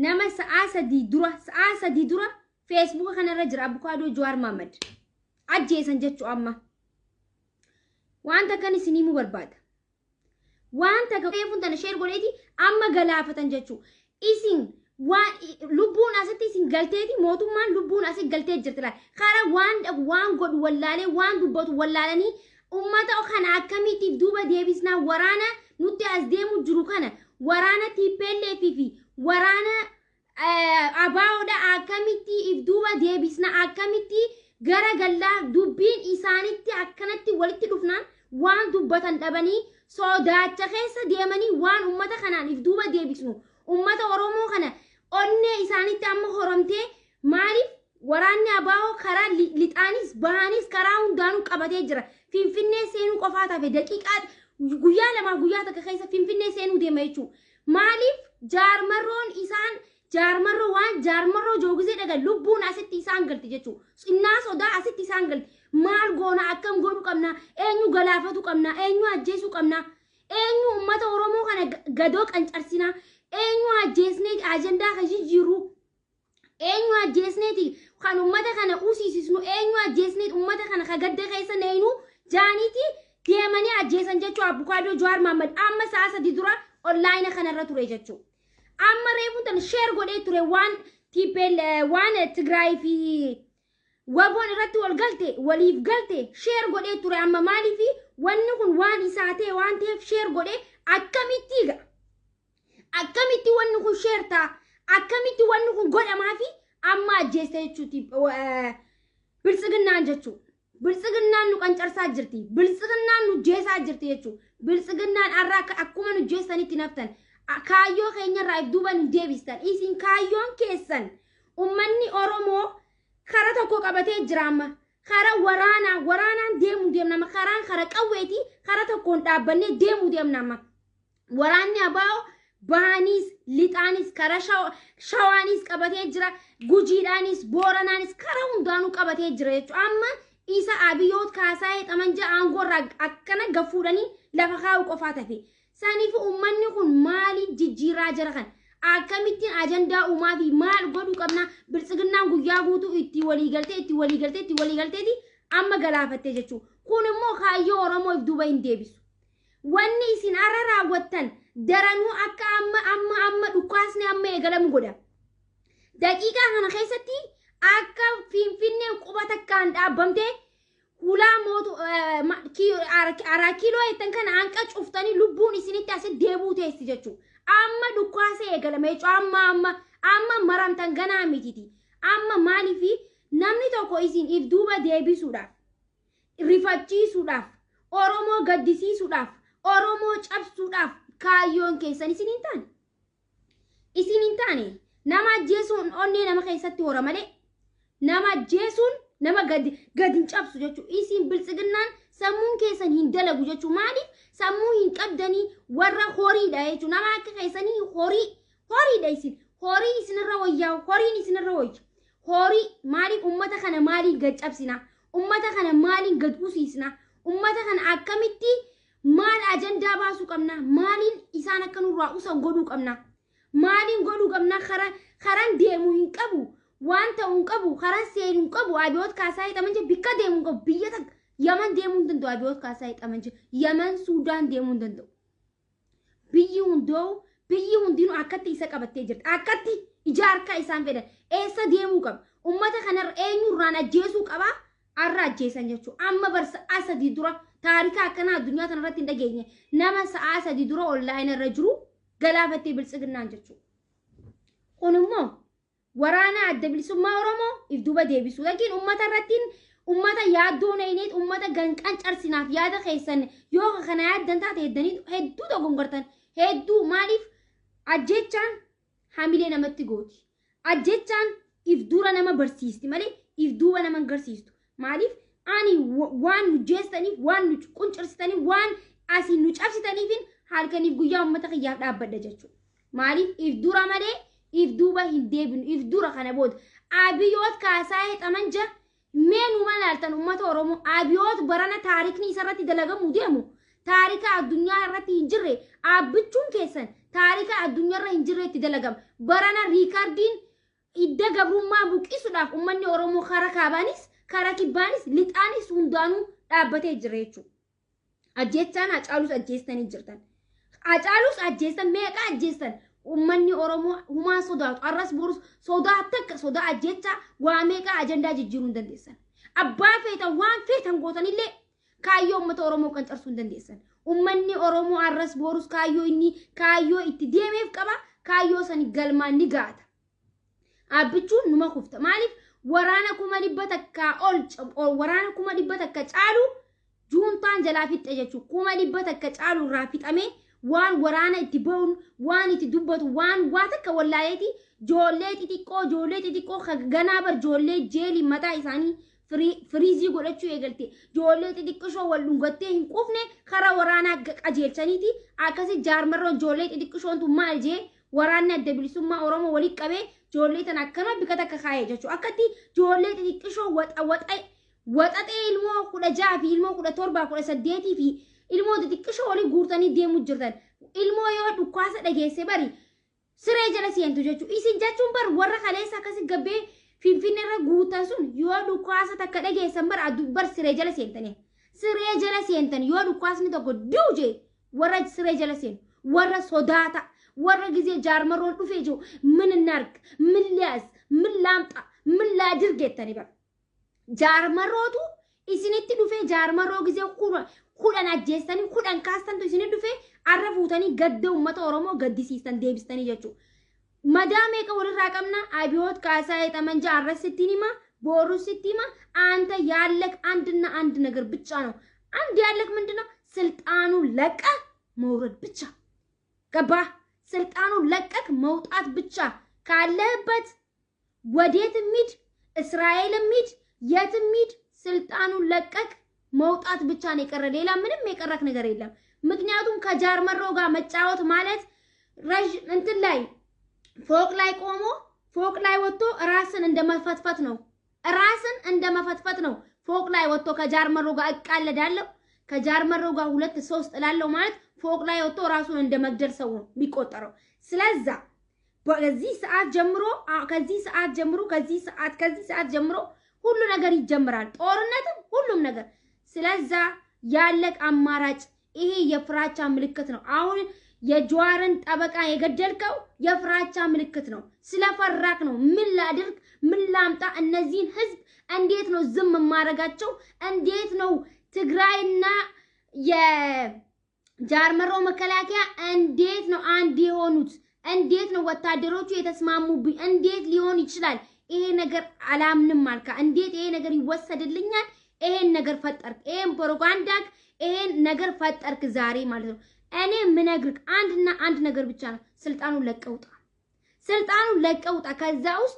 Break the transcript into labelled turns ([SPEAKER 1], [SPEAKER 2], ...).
[SPEAKER 1] Nama sa'aa 3 dura, sa'aa 3 dura Feesbuuka kanarra jira Abukaadoo Jawaar Mahammad. Ajjeesan jechuu amma. Wanta akkan isin himuu barbaada. Wanta reefuun tana share godheeti amma galaafatan jechuu. Isin waan lubbuun asitti isin galteeti, mootummaan lubbuun asitti galtee jirti laal. Karaa waan dhaqu, waan godhu wallaalee, waan dubbatu wallaalanii, ummata kana akkamiitiif duuba deebisnaa, waraana nutti as deemu jiru kana, waraana TPLF fi waraana ABOdha, akkamitti if duuba deebisna, akkamitti gara gallaa, dubbiin isaanitti akkanatti walitti dhufnaan waan dubbatan dhabanii sodaacha keessa deemanii, waan ummata kanaan if duuba deebisnu, ummata Oromoo kana onnee isaanitti amma horamtee. Maaliif? Waraanni ABO karaa lixaanis bahaanis karaa hundaanuu qabatee jira. Finfinnee seenuu qofaa tafe. Daqiiqaa guyyaa 2 guyyaa 1 keessa Finfinnee seenuu deema jechuudha. Maaliif? Jaarmarroon isaan jaarmarroo waan jaarmarroo joogisee dhagan lubbuun asitti isaan galti jechuudha. Innaa sodaa asitti isaan galti. Maal goona? Akkam godhuu qabna? Eenyu galaafatu qabna? Eenyu ajjeesuu qabna? Eenyu uummata Oromoo kana gadoo qancarsinaa? Eenyu ajjeesnee ajandaa kan jijjiirru? Eenyu ajjeesneeti kan uummata kana usiisisnu? Eenyu ajjeesneeti uummata kana ka gadda keessa neeynu jaaniiti deemanii ajjeesan jechuu. Abbukaadoo Jawaar Mahammad amma sa'a 3 dura online kanarra ture jechuu. Amma reefuun tan share godhee ture waan TPL, waan Tigraay fi WBOn irratti wal galte, waliif galte share godhee ture amma. Maaliif? Wanni kun waan isaa ta'e waan ta'eef share godhee. Akkamitti ga akkamitti wanni kun share ta'a? Akkamitti wanni kun godhamaa fi amma ajjeeste jechuuti biltsiginnaan jechuu. Biltsiginnaan nu qancarsaa jirti. Biltsiginnaan nu jeesaa jirti jechuu. Biltsiginnaan har'a akkuma nu jeessanitti naftan. Kaayyoo keenyarraa if duuba nu deebistan. Isin kaayyoon keessan ummanni Oromoo kara tokko qabatee jira amma. Kara waraanaa waraanaan deemuu deemna amma. Karaan kara qawweeti, kara tokkoon dhaabbannee deemuu deemna amma. Waraanni ABO bahaniis lixaanis kara Shawaanis qabatee jira. Gujiidhaanis Booranaanis kara hundaanuu qabatee jira jechuudha. Amma isa Abiyoot Kaasaayee xamanja aangoo irraa akkana gafuudhanii lafa kaa'uu qofaa tafe. Saniif uummanni kun maaliif jijjiiraa jira kan? Akkamittiin ajandaa uumaa fi maal godhuu qabna? Biltsiginnaan guyyaa guutuu itti waliigaltee, itti waliigaltee, itti waliigalteeti amma galaafatte jechuudha. Kun immoo kaayyoo Oromoo if duuba hin deebisu. Wanni isin har'a raawwattan daranuu akka amma amma amma dhukaasni amma eegalamu godha. Daqiiqaa kana keessatti akka Finfinneen quba takkaan dhaabbamtee hulaa mootu 4 kiiloo jettan kana hanqa cuftanii lubbuun isinitti asitti deebuu teessi jechuudha. Amma dhukaasa eegalame jechuudha. Amma amma amma maramtan ganaa mititi. Amma maaliifi namni tokko isin if duuba deebisuudhaaf, rifachiisuudhaaf, Oromoo gaddisiisuudhaaf, Oromoo cabsuudhaaf kaayyoon keessan isin hin taane. Isin hin taane. Nama ajjeesuun onnee nama keessatti hora malee nama ajjeesuun nama gadi gadi hin cabsu jechuudha. Isin biltsiginnaan sammuun keessan hin dalagu jechuudha. Maaliif? Sammuu hin qabdanii, warra horiidha jechuudha. Nama akka keessanii horii horiidha isin. Horii isinirra wayyaa, horiin isinirra wayya. Horii maaliif ummata kana maaliin gad cabsina? Ummata kana maaliin gad usiisna? Ummata kana akkamitti maal ajandaa baasuu qabna? Maaliin isaan akka nurraa usan godhuu qabna? Maaliin godhuu qabna? Karan deemuu hin qabu. Waan ta'uu hin qabu. Karan seenuu hin qabu. Abiyoot Kaasaa hixaman bikka deemuu hin qabu. Biyya takka Yaman deemuu hin danda'u. Abiyoot Kaasaa hixaman Yaman, Suudaan deemuu hin danda'u. Biyyi hundoo, biyyi hundinuu akkatti isa qabattee jirti. Akkatti ija harkaa isaan fedhan. Eessa deemuu qaba? Ummata kanarra eenyurraan ajjeesuu qaba? Har'a ajjeesan jechuudha. Amma bar sa'a 3 dura taarika akkanaa addunyaa kanarratti hin dhageenye. Nama sa'a 3 dura online irra jiru galaafattee biltsiginnaan jechuudha. Kun immoo waraana Adda Bilisummaa Oromoo if duuba deebisu. Lakin ummata irratti ummata yaaddoo neeyneet ummata ganqan carsinaaf yaada keessan yoo kana yaaddan taate hedduu dogongortan hedduu. Maaliif? Ajjechaan hamilee namatti gooti. Ajjechaan if dura nama barsiisti malee if duuba nama hin garsiistu. Maaliif? Ani waan nu jeestaniif, waan nu quncursitaniif, waan asii nu cabsitaniifin halkaniif guyyaa uummata kiyyaaf dhaabbadha jechuudha. Maaliif? If dura malee if duuba hin deebinu, if dura kana booda. Abiyoot Kaasaayee xamanja mee numa laaltan uummata Oromoo, Abiyoot barana taarikni isarratti dalagamuu deemu. Taarika addunyaa irratti hin jirre Abbichuun keessan taarika addunyaa irra hin jirre itti dalagama. Barana riikardiin idda gabrummaa buqqisuudhaaf uummanni Oromoo karaa kaabaanis, karaa kibbaanis, lixaanis hundaanuu dhaabbatee jira jechuudha. Ajjeechaan Hacaaluus ajjeestanii jirtan. Hacaaluus ajjeestan, meeqa ajjeestan? Uummanni Oromoo humaan sodaatu, arras borus sodaa takka, sodaa ajjeechaa waa meeqa ajandaa jijjiiruu hin dandeessan. Abbaa feetan waan feetan gootanillee kaayyoo uummata Oromoo kan carsuu hin dandeessan. Uummanni Oromoo arras borus kaayyoo inni kaayyoo itti deemeef qaba, kaayyoo sani galmaan ni gaata. Abbichuun numa kufta. Maaliif waraana 100,000 ol, waraana 100,000 caalu juuntaan jalaa fixxe jechuudha. 100,000 caalu irraa fixamee waan waraana itti ba'uun, waan itti dubbatu, waan waa takka wallaaleeti ijoollee xixiqqoo ganaa bar ijoollee jeelii mataa isaanii firiizii godhachuu eegalte, ijoollee xixiqqishoo wal dhungattee hin quufne karaa waraanaa qajeelchaniiti. Akkasi jaarmarroon ijoollee xixiqqishoontu maal jee waraanni Adda Bilisummaa Oromoo walii qabee ijoollee tana akkana bika takka kaayee jechuudha. Akkatti ijoollee xixiqqishoo waxa waxa waxaxee ilmoo 16 fi ilmoo 17, 18 fi ilmoo xixiqqishoo walii guurtanii deemuu jirtan. Ilmoo yoo dhukkaasa dhageesse bari siree jala seentu jechuudha. Isin jechuun bar warra kaleessa akkasi gabbee Finfinnee irra guutan sun yoo dhukkaasa takka dhageessan bar addu bar siree jala seentanii. Siree jala seentan yoo dhukkaasni tokko diu jee, warra siree jala seenu, warra sodaata, warra gizee jaarmaroon dhufee jiru ምን እናርግ፣ ምን ሊያዝ፣ ምን ላምጣ፣ ምን ላድርግ jettanii bara. Jaarmarootu isinitti dhufee, jaarmaroo gizee 10 ajjeestanii 10 kaastantu isinitti dhufee arra fuutanii gadda uummata Oromoo gaddisiistan deebistanii jechuudha. Madaa meeqa walirraa qabna? Abiyoot Kaasaa ጠመንጃ arras sittiin hima, ቦሩ sitti hima, አንተ ያለክ አንድና አንድ ነገር ብቻ ነው። አንድ ያለክ ምንድነው? ስልጣኑ ለቀ መውረድ ብቻ። ገባ? ስልጣኑ ለቀክ መውጣት ብቻ። ካለህበት ወዴትም ሂድ፣ እስራኤልም ሂድ፣ የትም ሂድ፣ ስልጣኑን ለቀክ መውጣት ብቻ ነው የቀረ። ሌላ ምንም የቀረክ ነገር የለም። ምክንያቱም ከጃርመሮ ጋር መጫወት ማለት ረዥ እንትን ላይ ፎቅ ላይ ቆሞ፣ ፎቅ ላይ ወጥቶ ራስን እንደ መፈትፈት ነው። ራስን እንደ መፈትፈት ነው። ፎቅ ላይ ወጥቶ ከጃርመሮ ጋር እቃለዳለሁ፣ ከጃርመሮ ጋር ሁለት ሶስት እላለሁ ማለት ፎቅ ላይ ወጥቶ ራሱን እንደ መግደል ሰው ነው የሚቆጠረው። ስለዛ በዚህ ሰዓት ጀምሮ፣ ከዚህ ሰዓት ጀምሮ፣ ከዚህ ሰዓት ጀምሮ ሁሉ ነገር ይጀምራል። ጦርነትም ሁሉም ነገር። ስለዛ ያለቅ አማራጭ ይሄ የፍራቻ ምልክት ነው። አሁን የጀዋርን ጠበቃ የገደልከው የፍራቻ ምልክት ነው። ስለፈራክ ነው። ምን ላድርግ፣ ምን ላምጣ፣ እነዚህን ህዝብ እንዴት ነው ዝም የማረጋቸው? እንዴት ነው ትግራይና የጃርመሮ መከላከያ እንዴት ነው አንድ የሆኑት? እንዴት ነው ወታደሮቹ የተስማሙብኝ? እንዴት ሊሆን ይችላል? ይሄ ነገር አላምንም አልካ። እንዴት ይሄ ነገር ይወሰድልኛል? ይሄን ነገር ፈጠርክ፣ ይሄን ፕሮፓጋንዳክ፣ ይሄን ነገር ፈጠርክ ዛሬ ማለት ነው። እኔ ምነግርህ አንድና አንድ ነገር ብቻ ነው። ስልጣኑን ለቀህ ውጣ። ስልጣኑን ለቀህ ውጣ። ከዛ ውስጥ